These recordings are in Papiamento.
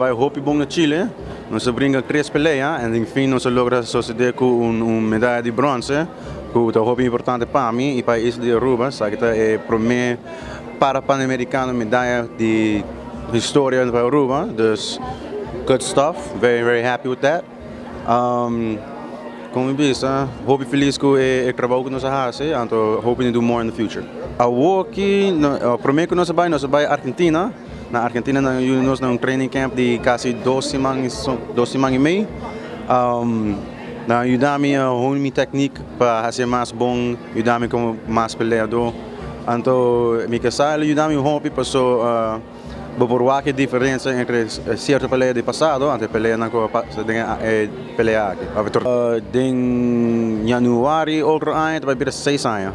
Bai hopi bon na Chile. Nos a bringa tres pelea en fin nos a logra sosode cu un medaya di bronce cu ta hopi importante pa mi y pa e isla di Aruba. Esaki ta e prome para Panamericano medaya di historia pa Aruba. Dus good stuff, very very happy with that. Como mi bisa, hopi feliz cu e trabou cu nos a haci, anto hoping to do more in the future. Awoki, prome cu nos a bay, nos a bay Argentina. Na Argentina nan a yuda nos na un training camp di casi 2 siman, 2 siman y mei. Nan a yuda mi a hone mi technique pa haci mas bon, yuda mi como mas peleador. Anto mi casa el a yuda mi hopi paso bo por wak e diferencia entre cierto pelea di pasado anto e peleanan cu a pasa den e pelea aki. Den januari otro aña ta bay bira 6 aña.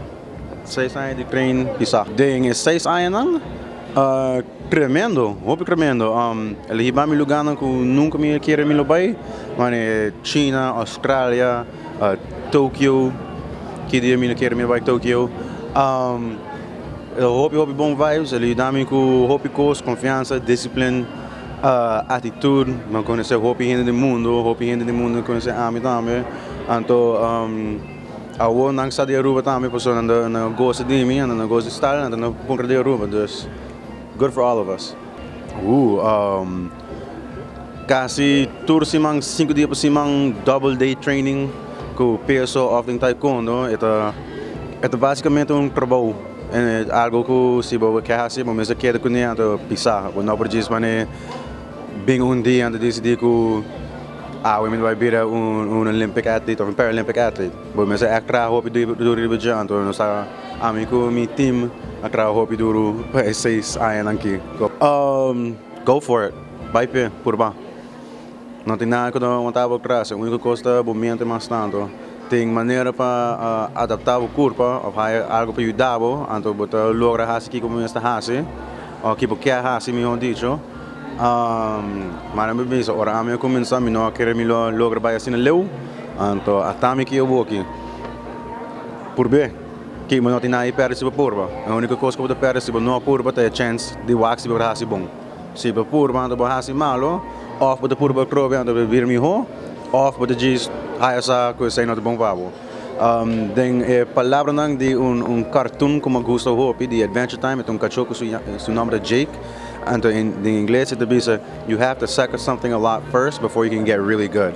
6 aña di train pisa. Den e 6 añanan, tremendo, hopi tremendo. El a hiba mi lugarnan cu nunca mi a kere mi lo bay. Mane China, Australia, Tokyo. Ki dia mi no kere mi lo bay Tokyo. Hopi hopi bon vibes. El a yuda mi cu hopi cos, confiansa, discipline, attitude. Mi a conoce hopi hende di mundo, hopi hende di mundo a conoce ami tambe. Anto awor nan sa di Aruba tambe pasobra nan a goza di mi, nan a goza di style, nan a puntra di Aruba. Dus good for all of us. Casi tur siman, 5 dia pa siman, double day training cu peso of den taekwondo. E ta basicamente un trabou. Algo cu si bo kier haci, bo mester keda cune anto pisa. Bo no por djis mane bin un dia anto decidi cu awe mi ta bay bira un Olympic athlete of un Paralympic athlete. Bo mester echt traha hopi duro riba dje, anto nos ta ami cu mi team a traha hopi duro pa e 6 añanan aki. Go for it. Bay pe, purba. No tin nada cu ta wanta bo atras. E unico cos ta bo mente mas tanto. Tin manera pa adapta bo curpa of haya algo pa yuda bo, anto bo ta logra haci kico bo mester haci of kico bo kier haci, mihor dicho. Maar mi bisa, ora ami a cuminsa mi no a kere mi lo logra bay asina leu, anto ata mi ki awoki. Purbe, ki bo no tin nada di perde si bo purba. E unico cos cu bo ta perde si bo no a purba ta e chance di wak si bo ta haci bon. Si bo purba anto bo haci malo, of bo ta purba atrobe anto bo bira miho, of bo ta djis haya sa cu esey no ta bon pa bo. Den e palabranan di un cartoon cu mi a gusta hopi di Adventure Time, e ta un cacho cu su nomber ta Jake. Anto den ingles e ta bisa: "You have to suck at something a lot first before you can get really good."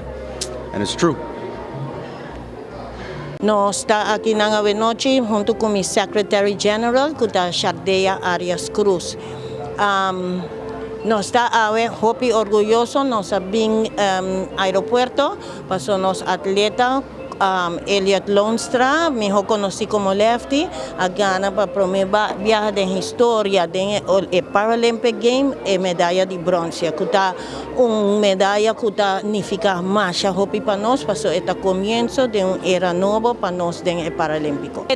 And it's true. Nos ta aki na anochi hunto cu mi Secretary General, cu ta Shardea Arias Cruz. Nos ta awe hopi orguyoso, nos a bin aeropuerto, paso nos atleta Elliot Loonstra, miho conoci como Lefty, a gana pa prome biaha den historia den e Paralympic Game e medaya di bronce, cu ta un medaya cu ta nifica masha hopi pa nos, paso e ta comienso di un era nobo pa nos den e Paralimpico.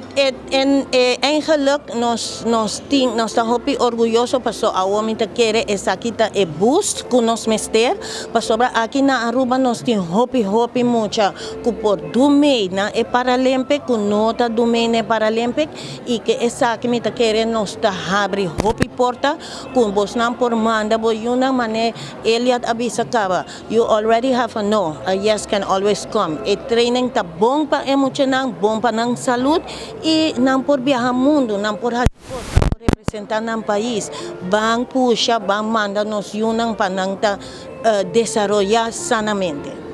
En eigenlijk nos tin, nos ta hopi orguyoso paso awo mi ta kere esaki ta e boost cu nos mester, pasobra aki na Aruba nos tin hopi hopi mucha cu por do mee na e Paralympic, cu no ta do mee na e Paralympic y cu esaki mi ta kere nos ta habri hopi porta cu bosnan por manda bo yiunan mane Elliot a bisa caba. You already have a no, a yes can always come. E training ta bon pa e muchanan, bon pa nan salud y nan por viaha mundo, nan por haci cos, nan por representa nan pais. Ban pusha, ban manda nos yiunan pa nan ta desaroya sanamente.